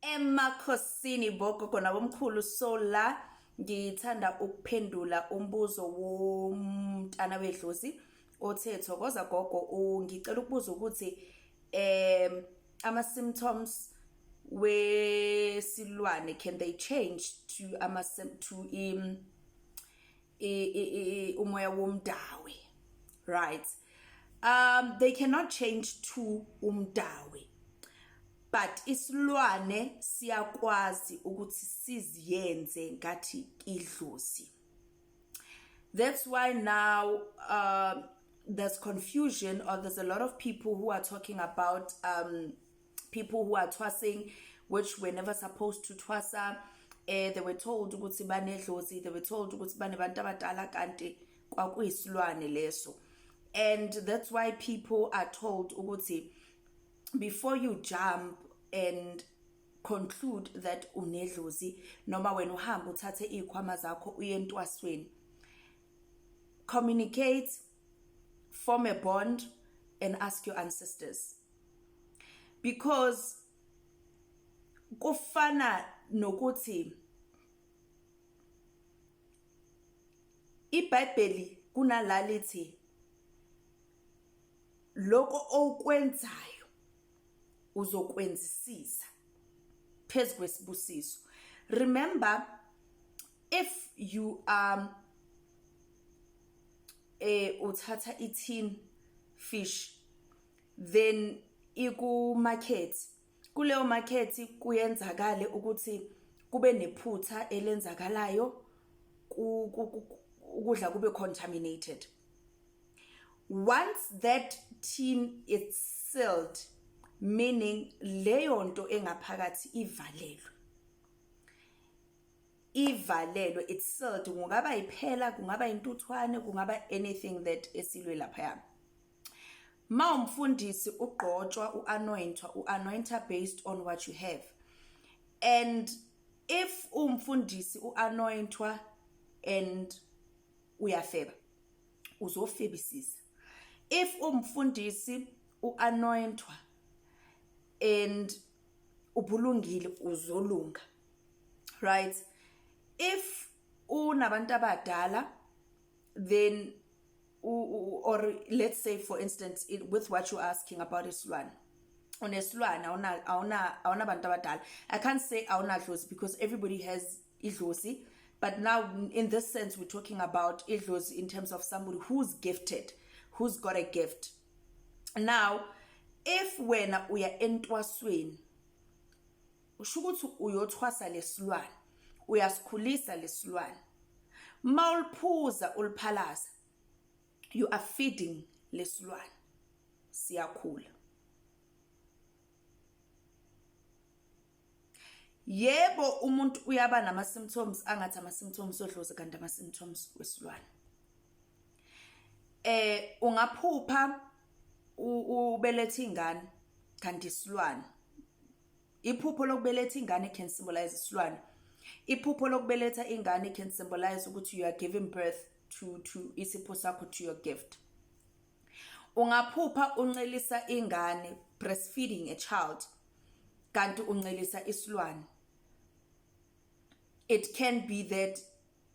Emakhosini bogogo nabomkhulu, so la ngithanda ukuphendula umbuzo womntana wedlozi othe, thokoza gogo, ngicela ukubuza ukuthi ama symptoms wesilwane, can they change to ama to umoya womdawe? Right, they cannot change to umdawe, but isilwane siyakwazi ukuthi siziyenze ngathi idlozi. That's why now there's confusion, or there's a lot of people who are talking about people who are thwasing, which were never supposed to thwasa. They were told ukuthi banedlozi, they were told ukuthi banebantu abadala, kanti kwakuyisilwane leso. And that's why people are told ukuthi before you jump and conclude that unedlozi, noma wena uhamba uthathe izikhwama zakho uye entwasweni, communicate, form a bond and ask your ancestors, because kufana nokuthi iBhayibheli kunala lithi lokho okwenzayo uzokwenzisisa phezu kwesibusiso. Remember, if you uthatha i-tin fish, then iku market, kuleyo market kuyenzakale ukuthi kube nephutha elenzakalayo, ukudla kube contaminated. Once that tin is sealed, meaning leyo nto engaphakathi ivalelwe, ivalelwe, it's sealed. Kungaba iphela, kungaba intuthwane, kungaba anything that esilwe laphaya. Ma umfundisi ugqotshwa, uanointwa, uanointa based on what you have. And if umfundisi uanointwa and uyafeba, uzofebisisa. If umfundisi uanointwa and ubulungile, uzolunga, right? If unabantu abadala, then or let's say, for instance, with what you're asking about isilwane, unesilwane, awuna awuna awunabantu abadala. I can't say awunadlozi because everybody has idlozi, but now in this sense we're talking about idlozi in terms of somebody who's gifted, who's got a gift. Now if wena uya entwasweni, usho ukuthi uyothwasa lesilwane, uyasikhulisa lesilwane. Mawuliphuza, uliphalaza, you are feeding lesilwane, siyakhula. Yebo, umuntu uyaba nama symptoms angathi ama symptoms odlozi, kanti ama symptoms wesilwane. Ungaphupha ubeletha ingane, kanti isilwane. Iphupho lokubeletha ingane can symbolize isilwane. Iphupho lokubeletha ingane can symbolize ukuthi you are giving birth to isipho sakho, to your gift. Ungaphupha uncelisa ingane, breastfeeding a child, kanti uncelisa isilwane. It can be that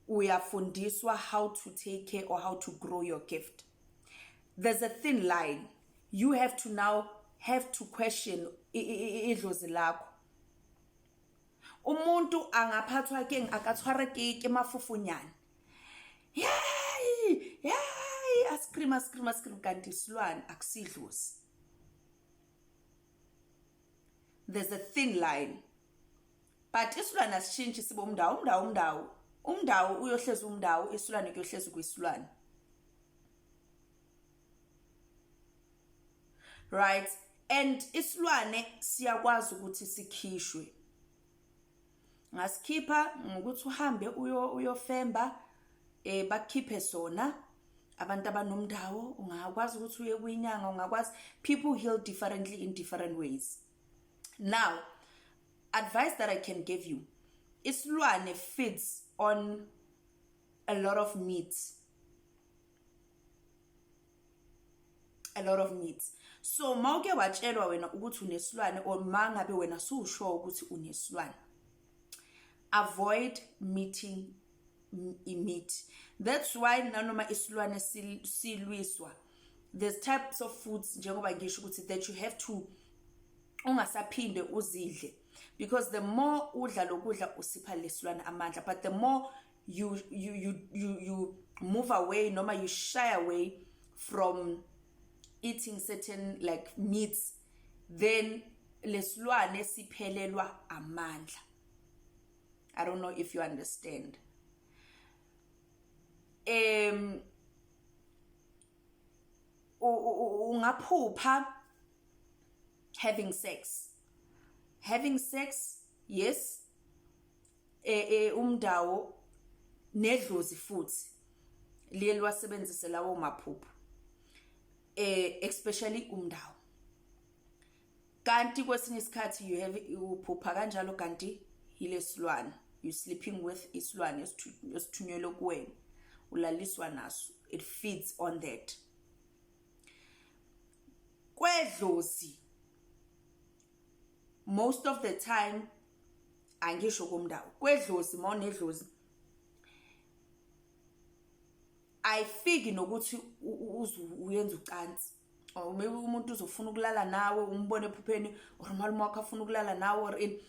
uyafundiswa how to take care or how to grow your gift. There's a thin line. You have to now have to question idlozi lakho. Umuntu angaphathwa ke akatshwara ke mafufunyana, yey yey, ascream, ascream, ascream, kanti isilwane, akusidlozi. There's a thin line, but isilwane asishintshi sibe umndawo. Umndawo, umndawo, umndawo uyohlezi umndawo, isilwane kuyohlezi kuyisilwane, right? And isilwane siyakwazi ukuthi sikhishwe. Ngasikhipha ngokuthi uhambe uyofemba, bakukhiphe sona abantu abanomndawo. Ungakwazi ukuthi uye kwinyanga, ungakwazi. People heal differently in different ways. Now, advice that I can give you, isilwane feeds on a lot of meat, a lot of meat. So mawuke watshelwa wena ukuthi unesilwane or mangabe wena suwusho ukuthi unesilwane, avoid meeting meat. That's why nanoma isilwane silwiswa, there's types of foods, njengoba ngisho ukuthi that you have to ungasaphinde uzidle, because the more udla lokudla usipha lesilwane amandla, but the more you move away noma you shy away from eating certain like meats, then lesilwane siphelelwa amandla. I don't know if you understand. Ungaphupha having sex, having sex, yes, umndawo nedlozi futhi liye liwasebenzise lawo maphupho, especially umndawo. Kanti kwesinye isikhathi you have uphupha kanjalo kanti yilesilwane you sleeping with, isilwane esithunyelwe kuwena, ulaliswa naso, it feeds on that. Kwedlozi most of the time, angisho komndawo, kwedlozi, mawunedlozi ayifiki nokuthi uyenza ucansi, or maybe umuntu uzofuna ukulala nawe, umbone ephupheni, or umalume wakho afuna ukulala nawe, or in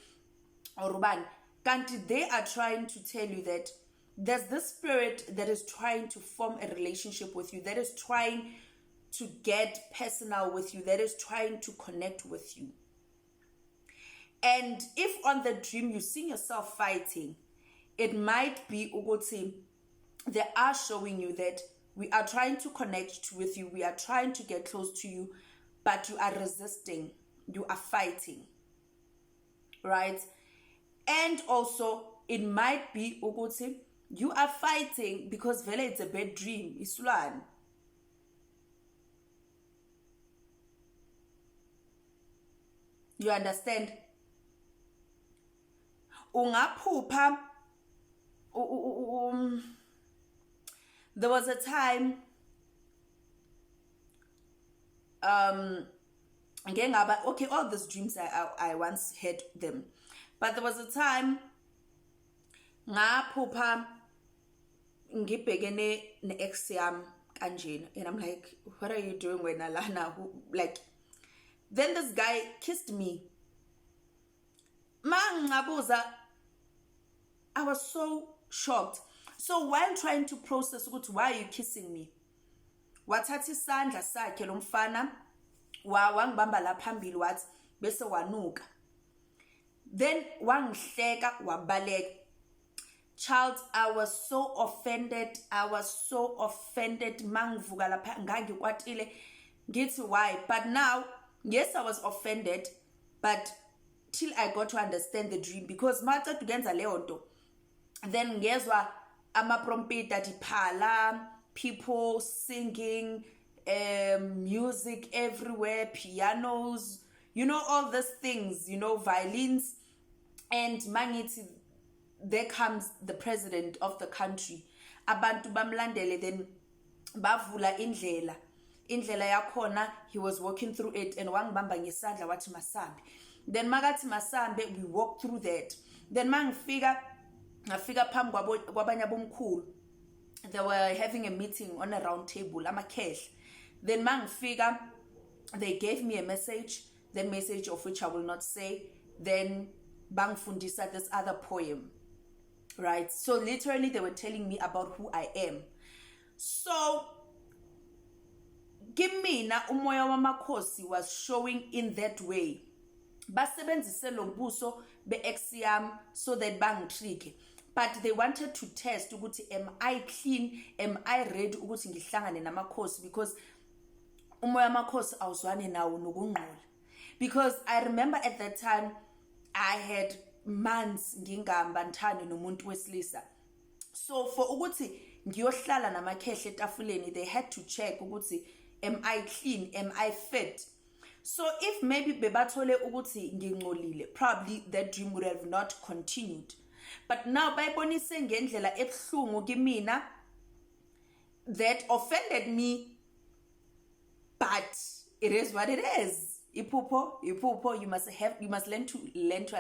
or ubani, kanti they are trying to tell you that there's this spirit that is trying to form a relationship with you, that is trying to get personal with you, that is trying to connect with you. And if on the dream you see yourself fighting, it might be ukuthi they are showing you that we are trying to connect with you, we are trying to get close to you, but you are resisting, you are fighting, right? And also it might be ukuthi you are fighting because vele it's a bad dream, isilwane. You understand? Ungaphupha, there was a time ngeke ngaba okay, all these dreams I once had them, but there was a time ngaphupha ngibhekene ne-ex yami kanjena, and I'm like, what are you doing wena lana? Who, like, then this guy kissed me. Mangabuza, I was so shocked. So while trying to process ukuthi why are you kissing me, wathatha isandla sakhe lo mfana, wangibamba la phambili, wathi bese wanuka, then wangihleka, wabaleka. Child, I was so offended, I was so offended. Mangivuka lapha ngangikwatile, ngithi why? But now, yes, I was offended, but till I got to understand the dream, because maceda ukuyenza leyo nto, then ngezwa amaprompita, diphala, people singing, music everywhere, pianos, all these things, violins, and mangithi there comes the president of the country, abantu bamlandele, then bavula indlela, indlela yakhona, he was walking through it, and wangibamba ngesandla, wathi masambe. Then makathi masambe, we walk through that. Then mangifika, ngafika phambi kwabanye abomkhulu, they were having a meeting on a round table, amakhehla. Then mangifika, they gave me a message, the message of which I will not say. Then bangifundisa this other poem, right? So literally they were telling me about who I am. So kimina umoya wamakhosi was showing in that way, basebenzise lo buso be-ex yami so that bangitricke, but they wanted to test ukuthi am I clean, am I ready ukuthi ngihlangane namakhosi, because umoya wamakhosi awuzwani nawo nokungqola. Because I remember at that time I had months ngingambanthani nomuntu wesilisa, so for ukuthi ngiyohlala namakhehle etafuleni, they had to check ukuthi am I clean, am I fit. So if maybe bebathole ukuthi ngingcolile, probably that dream would have not continued. But now bayibonise ngendlela ebuhlungu kimina that offended me, but It is what it is. Iphupho, iphupho, you must learn to